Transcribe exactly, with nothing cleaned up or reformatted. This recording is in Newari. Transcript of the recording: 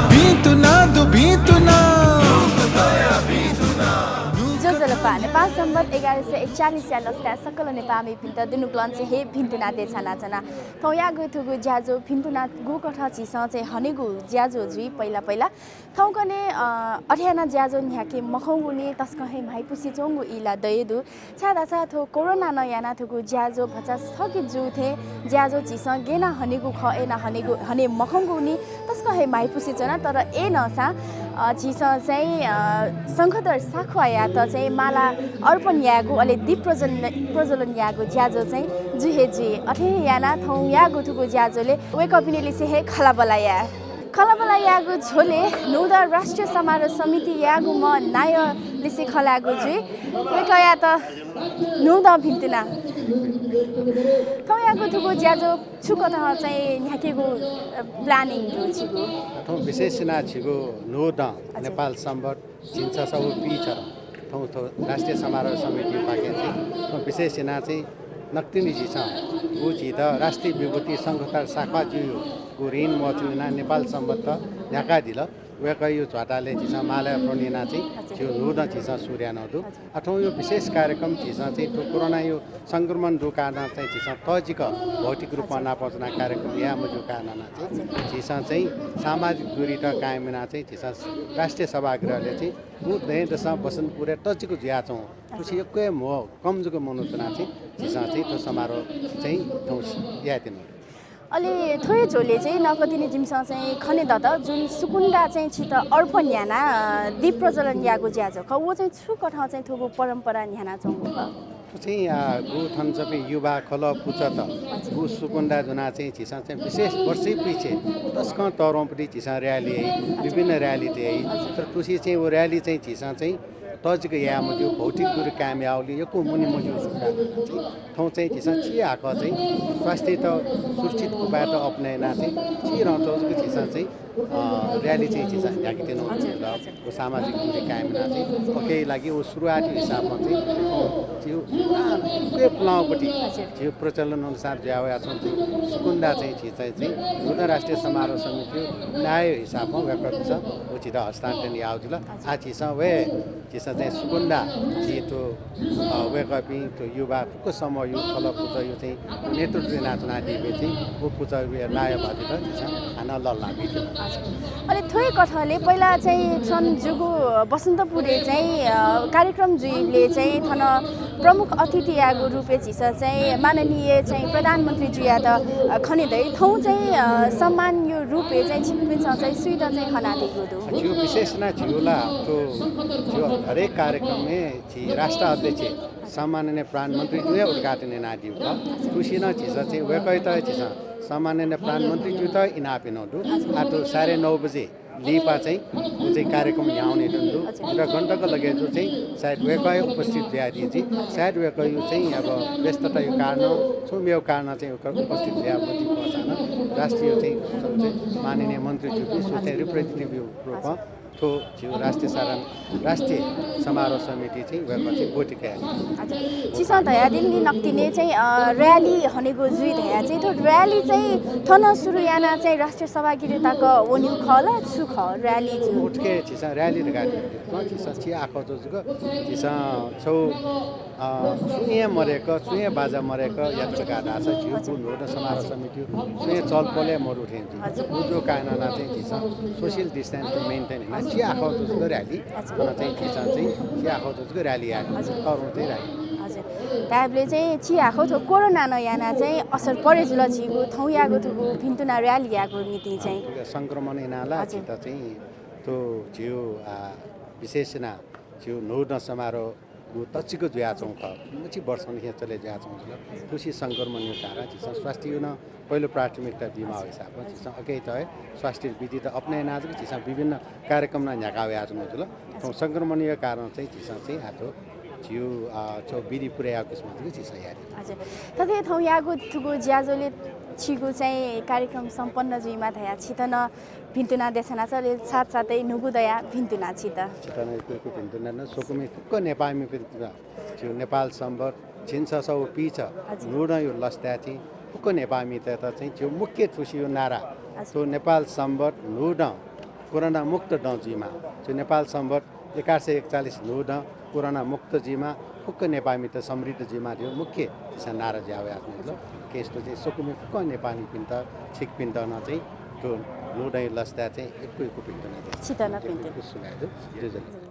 भिंतुना दु, भिंतुना। ज्वजलपा, नेपाल संवत् एघार सय एकचालिसया लसताय् सकल नेपाःमिपिन्त दुनुगलंनिसें हे भिंतुना देछानाच्वना। थौंयागु थुगु ज्याझ्वः भिंतुना गुकथं झीसं चाहिँ हनेगु ज्याझ्वः जुइ पहिला पहिला। थौंकन्हय्, अ, अथे यानाः ज्याझ्वः न्ह्याके मखंगुलिं तसकं हे म्हाइपुसे च्वंगु ई ला दये दु। छाय्धाःसा थ्व कोरोनां नं यानाः थुगु ज्याझ्वः भचा स्थगित जू थें ज्याझ्वः झीसं गय् यानाः हनेगु खः, अय् यानाः हनेगु, हने मखंगुलिं तसकं हे म्हाइपुसे च्वना। तर अय् नःसां, अ, झीसं चाहिँ, अ, शंखधर साख्वाःयात चाहिँ माला अर्पण यायेगु, अले दीप प्रज्वलन, प्रज्वलन यायेगु ज्याझ्वः चाहिँ जुइ हे जुइ। अथे हे यानाः थौंयागु थुगु ज्याझ्वलय् वय्कःपिनिलिसे हे खँल्हाबल्हा याये। खँल्हाबल्हा यायेगु झ्वलय् न्हूदँ राष्ट्रिय समारोह समितियागुम्ह नायःलिसे खँ ल्हायेगु जुइ। वय्कःयात न्हूदँ भिंतुना। थौंयागु थुगु ज्याझ्वः छु कथं चाहिँ न्ह्याकेगु, अ, planning दु छिगु? थौं विशेष यानाः झीगु न्हूदँ हजुर। नेपाल संवत् झिंछसः व पीछ थौं, थौं राष्ट्रिय समारोह समितिपाखें चाहिँ थौं विशेष यानाः चाहिँ नकतिनि झीसं व झीत राष्ट्रिय विभूति शंखधर साख्वाःजुयागु ऋण मोचन यानाः नेपाल संवत् न्ह्याकादिल। वय्कःयागु झ्वातालय् झीसं माला अर्पण यानाः चाहिँ हजुर। झीगु न्हूदँ झीसं सुरु यानागु दु। हजुर। अ, थौंयागु विशेष कार्यक्रम झीसं चाहिँ थ्व कोरोनायागु संक्रमण दुगु कारणं चाहिँ झीसं तःजिक भौतिक रूपं हजुर। नापं च्वनाः कार्यक्रम याये मज्यूगु कारणं चाहिँ हजुर। झीसं चाहिँ सामाजिक दूरीत कायम यानाः चाहिँ झीसं राष्ट्रिय सभागृहलय् चाहिँ व दँय्‌दसं बसन्तपुरय् तःजिक जुयाच्वंगु। हजुर। थुसे यक्व हे म्हो कम जक मनू च्वनाः चाहिँ झीसं चाहिँ थ्व समारोह चाहिँ थौं यायेत्यनागु। अले थ्व हे झ्वलय् चाहिँ नकतिनि जिमिसं चाहिँ खने दत, जुन सुकुन्दा चाहिँ छित अर्पण यानाः, अ, दीप प्रज्वलन याःगु ज्याझ्वः खः, व चाहिँ छु कथं चाहिँ थुगु परम्परा न्ह्यानाच्वंगु खः? थ्व चाहिँ, अ, गु थन जूपिं युवा खलः पुचःत हजुर। गु सुकुन्दा ज्वनाः चाहिँ झीसं चाहिँ विशेष वर्षैपिछे तसकं तःधंगुपति झीसं rally याइ, हजुर। विभिन्न rally त याइ। हजुर। तर थुसे चाहिँ व rally चाहिँ झीसं चाहिँ तःजिक याये मज्यू, भौतिक दूरी कायम याःगुलिं यक्व मनू मज्यूगु कारणं चाहिँ थौं चाहिँ झीसं चिहाकः चाहिँ स्वास्थ्ययात सुरक्षित उपायत अपनय् यानाः चाहिँ चिधंगु तःजिक झीसं चाहिँ, अ, rally चाहिँ झीसं न्ह्याकेत्यनागु हजुर, जुल। हजुर। व सामाजिक दूरी कायम यानाः चाहिँ अकय् लागि व सुरुवातया हिसाबं चाहिँ झीगु पुरानो यक्व हे पुलांगुपति हजुर। झीगु प्रचलन अनुसार जुया वयाच्वंगु सुकुन्दा चाहिँ झी चाहिँ, चाहिँ न्हूदँ राष्ट्रिय समारोह समितिया नायःया हिसाबं वय्कःपिन्सं व झीत हस्तान्तरण याःगु जुल। हजुर। आः झीसं व हे झीसं चाहिँ सुकुन्दा झी थ्व, अ, वय्कःपिं थ्व युवा फुक्क समूहया खलः पुचःया चाहिँ नेतृत्व यानाच्वनादीपिं चाहिँ व पुचःया नायः भाजुत झीसं हानं लःल्हाना बिज्यात। हजुर। अले थ्व हे कथंले पहिला चाहिँ छन्हु जूगु बसन्तपुरय् चाहिँ, अ, कार्यक्रम जुइबलय् चाहिँ थन प्रमुख अतिथियागु रूपय् झीसं चाहिँ माननीय चाहिँ प्रधानमन्त्रीजुयात, अ, खने दइ। थौं चाहिँ, अ, सम्मानया रूपय् चाहिँ छिकपिन्सं चाहिँ सुइत चाहिँ हनादीगु दु? झीगु विशेष यानाः झीगु ला थ्व झीगु हरेक कार्यक्रमय् झी राष्ट्र अध्यक्ष सम्माननीय प्रधानमन्त्रीजुं हे उद्घाटन यानादीगु खः। थुसे नं झीसं चाहिँ वय्कःयात झीसं सम्माननीय प्रधानमन्त्रीजुयात इनाप यानागु दु। आः थ्व साढे नौ बजे लिपा चाहिँ व चाहिँ कार्यक्रम न्ह्यावने धुन दु। हजुर। दुई घण्टाक लगय् जू चाहिँ सायद वय्कः हे उपस्थित जुयादी जुइ। सायद वय्कःया चाहिँ अब व्यस्तताया कारणं, छुं मेगु कारणं चाहिँ वय्कः उपस्थित जुया मदी भूसां नं राष्ट्रिय चाहिँ, चाहिँ माननीय मन्त्रीजुपिं सु चाहिँ representative-या रूपं थ्व झीगु राष्ट्रिय साधारण, राष्ट्रिय समारोह समिति चाहिँ वय्कः चाहिँ ब्वति कयादी। हजुर। छिसं धयादिल नि नकतिनि चाहिँ, अ, rally हनेगु जुइ धया चाहिँ, थ्व rally चाहिँ थन सुरु यानाः चाहिँ राष्ट्रिय सभागृह तक वनीगु खः ला छु खः rally जुइ? उतके झीसं rally धकाः झीसं चिहाकःगु जक, झीसं छगू, अ, छुं हे मदय्क, छुं हे बाजा मदय्क यात धकाः धाःसा झीगु न्हूदँ समारोह समिति छुं हे चलपोल हे मदु थें जुइ। हजुर। उजु काय् यानाः चाहिँ झीसं social distance maintain यानाः चिहाकःगु जक rally, हजुर। थन चाहिँ झीसं चाहिँ चिहाकःगु जक rally याये। हजुर। तःधंगु चाहिँ rally। हजुर। धायेबलय् चाहिँ चिहाकःगु थ्व कोरोनां नं यानाः चाहिँ असर परे जुल झीगु थौंयागु थुगु भिन्तुना rally यायेगु निंतिं चाहिँ। संक्रमण यानाः ला हजुर। झीत चाहिँ थ्व झीगु, आ, विशेष यानाः झीगु न्हूदँ समारोह व तःजिक जुयाच्वंगु खः। मछि वर्षंनिसें चले जुयाच्वंगु जुल। थुसे संक्रमणया कारणं झीसं स्वास्थ्यया नं पहिलो प्राथमिकता बीमाःगु हिसाबं झीसं अकय् तःया स्वास्थ्य विधित अपनय् यानाः जक झीसं विभिन्न कार्यक्रम नं न्ह्याका वयाच्वनागु जुल। थौं संक्रमणया कारणं चाहिँ झीसं चाहिँ आः थ्व झीगु, अ, छगू विधि पुरय् याःगु किसिमं जक झीसं याये। हजुर। थथे थौंयागु थुगु ज्याझ्वलय् छिगु चाहिँ कार्यक्रम सम्पन्न जुइमा धयाः छित नं भिन्तुना देछानाच्वना, अले साथसाथै न्हूगु दयाः भिन्तुना छित। छित नं यक्व यक्व भिन्तुना दु। स्वकुमि फुक्क नेपाःमिपिन्त झीगु नेपाल संवत् झिंछसः व पीछ हजुर। न्हूदँया लसताय् चाहिँ फुक्क नेपाःमितय्त चाहिँ झीगु मुख्य थुसिया नारा थ्व नेपाल संवत न्हूदँ कोरोना मुक्त दँ जुइमा, थ्व नेपाल संवत एघार सय एकचालिस न्हूदँ कोरोना मुक्त जुइमा, फुक्क नेपाःमित समृद्ध जुइमा धइगु मुख्य झीसं नारा ज्या वयाच्वनागु दु। केस थ्व चाहिँ सकलें फुक्क नेपाःमिपिन्त, छिकपिन्त नं चाहिँ थ्व न्हूदँया लसताय् चाहिँ यक्व यक्व भिंतुना दु। छित नं भिंतुना। यक्व यक्व सुभाय् दु। ज्वजलपा।